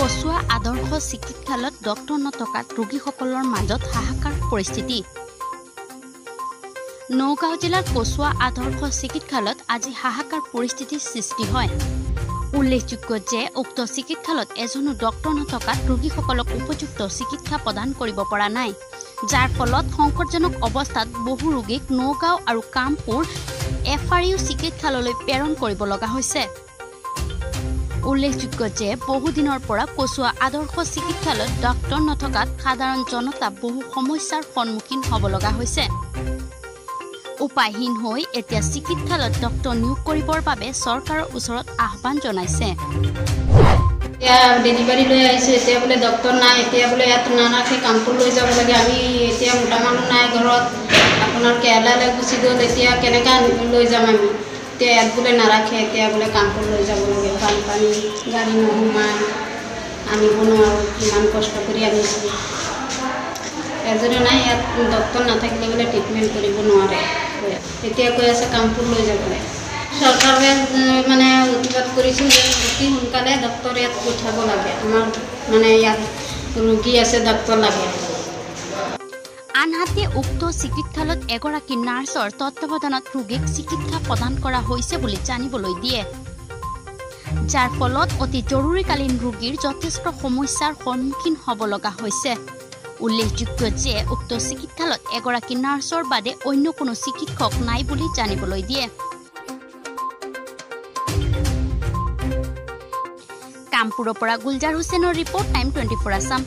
কচুৱা আদৰ্শ চিকিৎসালয়ত ডক্তৰ নথকাত ৰোগীসকলৰ মাজত হাহাকাৰ পৰিস্থিতি। নগাঁও জিলাৰ কচুৱা আদৰ্শ চিকিৎসালয়ত আজি হাহাকাৰ পৰিস্থিতিৰ সৃষ্টি হয়। উল্লেখযোগ্য যে উক্ত চিকিৎসালয়ত এজনো ডক্তৰ নথকাত ৰোগীসকলক উপযুক্ত চিকিৎসা প্ৰদান কৰিব পৰা নাই, যাৰ ফলত সংকটজনক অৱস্থাত বহু ৰোগীক নগাঁও আৰু কামপুৰ FRU চিকিৎসালয়লৈ প্ৰেৰণ কৰিব লগা হৈছে। উল্লেখযোগ্য যে বহুদিনৰ পৰা কচুৱা আদৰ্শ চিকিৎসালয়ত ডক্তৰ নথকাত সাধাৰণ জনতা বহু সমস্যাৰ সন্মুখীন হ'ব লগা হৈছে। উপায়হীন হৈ এতিয়া চিকিৎসালয়ত ডক্তৰ নিয়োগ কৰিবৰ বাবে চৰকাৰৰ ওচৰত আহ্বান জনাইছে। এতিয়া ডেলিভাৰী লৈ আহিছোঁ, এতিয়া বোলে ডক্তৰ নাই, এতিয়া বোলে ইয়াত নাৰাখে, কামপুৰ লৈ যাব লাগে। আমি এতিয়া মোটা মানুহ নাই ঘৰত, আপোনাৰ কেৰেলালৈ গুচি গ'ল, এতিয়া কেনেকৈ লৈ যাম আমি? এতিয়া ইয়াত বোলে নাৰাখে, এতিয়া বোলে কামপুৰ লৈ যাব লাগে। বানপানী, গাড়ী নোসোমায়, আনিব নোৱাৰোঁ, কিমান কষ্ট কৰি আনিছোঁ। এজনো নাই ইয়াত, ডক্তৰ নাথাকিলে বোলে ট্ৰিটমেণ্ট কৰিব নোৱাৰে। এতিয়া কৈ আছে কামপুৰ লৈ যাবলৈ। চৰকাৰে মানে প্ৰতিবাদ কৰিছোঁ যে অতি সোনকালে ডক্তৰ ইয়াত পঠাব লাগে, আমাৰ মানে ইয়াত ৰোগী আছে, ডক্তৰ লাগে। আনহাতে উক্ত চিকিৎসালয়ত এগৰাকী নাৰ্ছৰ তত্বাৱধানত ৰোগীক চিকিৎসা প্ৰদান কৰা হৈছে বুলি জানিবলৈ দিয়ে, যাৰ ফলত অতি জৰুৰীকালীন ৰোগীৰ যথেষ্ট সমস্যাৰ সন্মুখীন হ'ব লগা হৈছে। উল্লেখযোগ্য যে উক্ত চিকিৎসালয়ত এগৰাকী নাৰ্ছৰ বাদে অন্য কোনো চিকিৎসক নাই বুলি জানিবলৈ দিয়ে। কামপুৰৰ পৰা গুলজাৰ হুছেইনৰ ৰিপৰ্ট, টাইম 24 আছাম।